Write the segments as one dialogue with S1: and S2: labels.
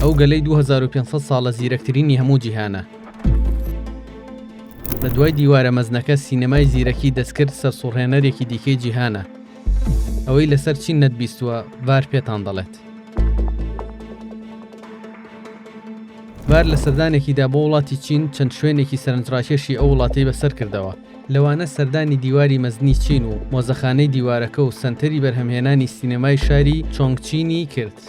S1: ئەو گەلەی 2500 ساڵە زیرەکترینی هەموو جیهانە. لە دوای دیوارە مەزنەکە سینەمای زیرەکی دەستکرد سەرسوڕهێنەرێکی دیکەی جیهانە. ئەوەی لەسەر چین نەتبیستووە ڤار پێتان دەڵێت. ڤار لە سەردانێکیدا بۆ وڵاتی چین چەند شوێنێکی سەرنجڕاکێشی ئەو وڵاتەی بەسەر کردەوە، لەوانە سەردانی دیواری مەزنی چین و مۆزەخانەی دیوارەکە و سەنتەری بەرهەمهێنانی سینەمای شاری چۆنگچینی کرد.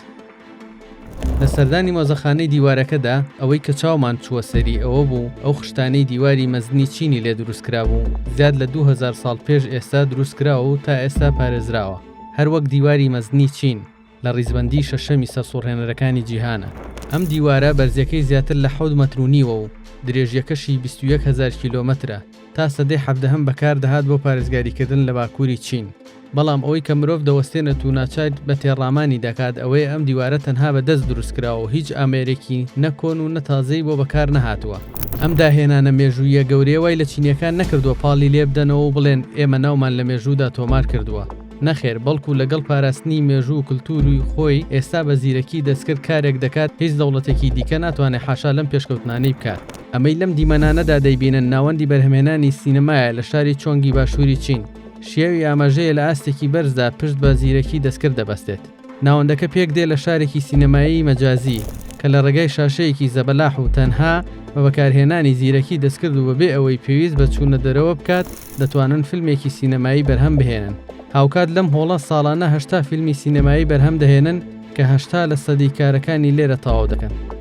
S1: لە سەردانی مۆزەخانەی دیوارەکەدا ئەوەی کە چاومان چووە سەری ئەوە بوو ئەو خشتانەی دیواری مەزنی چینی لێ دروستکرابوو زیاد لە 2000 ساڵ پێش ئێستا دروستکراوە و تا ئێستا پارێزراوە هەر وەک دیواری مەزنی چین لە ڕیزبەندیی شەشەمی سەرسوڕهێنەرەکانی جیهانە. ئەم دیوارە بەرزیەکەی زیاتر لە حەوت مەتر و نیوە و درێژیەکەشی 21 هەزار کیلۆمەترە، تا سەدەی حەڤدەهەم بەکاردەهات بۆ پارێزگاریکردن لە باکووری چین. بەڵام ئەوەی کە مرۆڤ دەوەستێنێت و ناچار بە تێڕامانی دەکات ئەوەیە ئەم دیوارە تەنها بە دەست دروستکراوە و هیچ ئامێرێکی نە کۆن و نە تازەی بۆ بەکار نەهاتووە. ئەم داهێنانە مێژووییە گەورەیە وای لە چینییەکان نەکردووە پاڵی لێبدەنەوە و بڵێن ئێمە ناومان لە مێژوودا تۆمار کردووە. نەخێر، بەڵکو لەگەڵ پاراستنی مێژوو و کلتوری خۆی ئێستا بە زیرەکی دەستکرد کارێک دەکات هیچ دەوڵەتێکی دیکە ناتوانێت حاشا لەم پێشکەوتنانەی بکات. ئەمەی لەم دیمەنانەدا دەیبینن ناوەندی بەرهەمهێنانی سینەمایە لە شاری چۆنگی باشووری چین. شیاوی ئاماژەیە لە ئاستێکی بەرزدا پشت بە زیرەکی دەستکرد دەبەستێت. ناوەندەکە پێکدێ لە شارێکی سینەمایی مەجازی کە لە ڕێگای شاشەیەکی زەبەلاح و تەنها بە بەکارهێنانی زیرەکی دەستکرد و بەبێ ئەوەی پێویست بە چوونە دەرەوە بکات دەتوانن فیلمێکی سینەمایی بەرهەم بهێنن. هاوکات لەم هۆڵە ساڵانە 80 فیلمی سینەمایی بەرهەم دەهێنن کە 80 لە سەدی کارەکانی لێرە تەواو دەکەن.